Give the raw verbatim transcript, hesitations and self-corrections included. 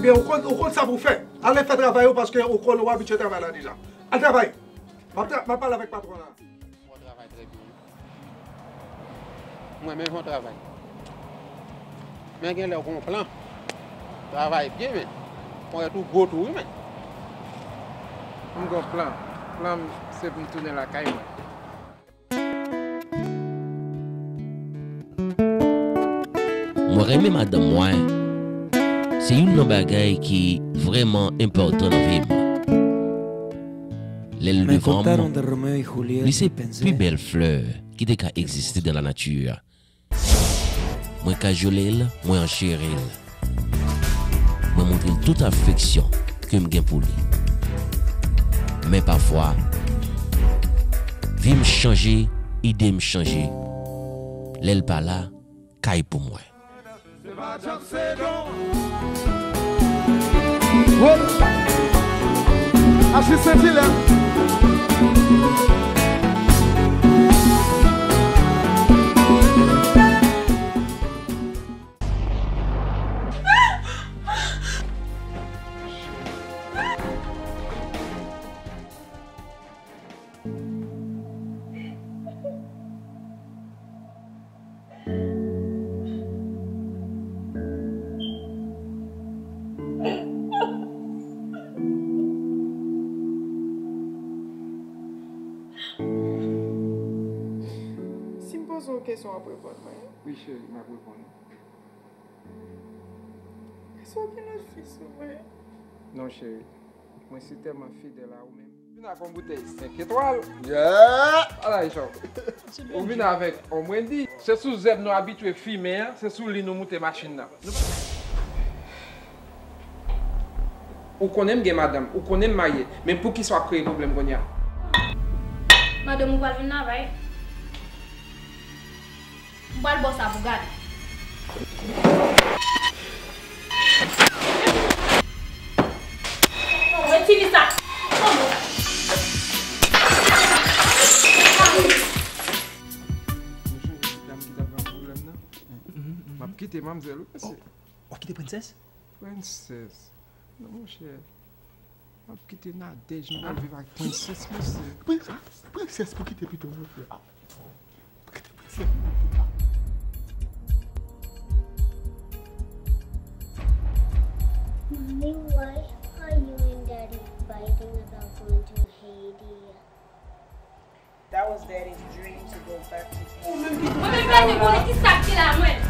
Ou konn, ou konn sa pou w fè. Ale fè travay ou paske ou konn ou abitye travay la deja. Al travay. M ap tra-, m ap pale avèk patwon la. Bon travay trè byen. Mwen menm bon travay. Men gen lè w gon plan. Travay byen men. Mwen wè tou gwo tou wi men. M gon plan. Plan m se pou m tounen lakay mwen. Mwen renmen madanm mwen. Se youn nan bagay ki vrèman enpòtan nan vi m. Lè l devan m, li se pi bèl flè ki te ka egziste dans la nature. Mwen kajole l, mwen ancheri l. Mwen montre l tout afeksyon ke m gen pou li. Men pafwa, vi m chanje, ide m chanje. Lè l pa la, kay pou mwen. Achi Sentilè. Si m poze w kesyon, w ap reponn mwen? Wi, cheri, m ap reponn ou. Èske w gen lòt fi sou mwen? Non, cheri. Mwen si tèlman fidèl a ou menm. Vin ak yon boutèy senk etwal. Yeah! Ala, Richard. Ou vin avèk yon brandy. Se sou zèb nou abitye fimen an, se sou li nou moute machin nan. Nou Ou konnen m gen madanm, ou konnen m marye, men poukisa w ap kreye pwoblèm kounye a? Madanm ou pral vin la, right? M pral ba w sa pou gade. Retire sa. Nou chanje ti dam ki t ap ban m pwoblèm nan? M ap kite manmzèl wi mesye. W ap kite prensès? Prensès? Non monchè. M ap kite Nadège m pral viv ak prensès mesye. Prensès? Prensès pou kite pito monchè. Pou kite prensès pou pita. Mommy, why are you and Daddy fighting about going to Haiti? That was Daddy's dream to go back to Mwen menm pa te konnen ki sa k te la mwen.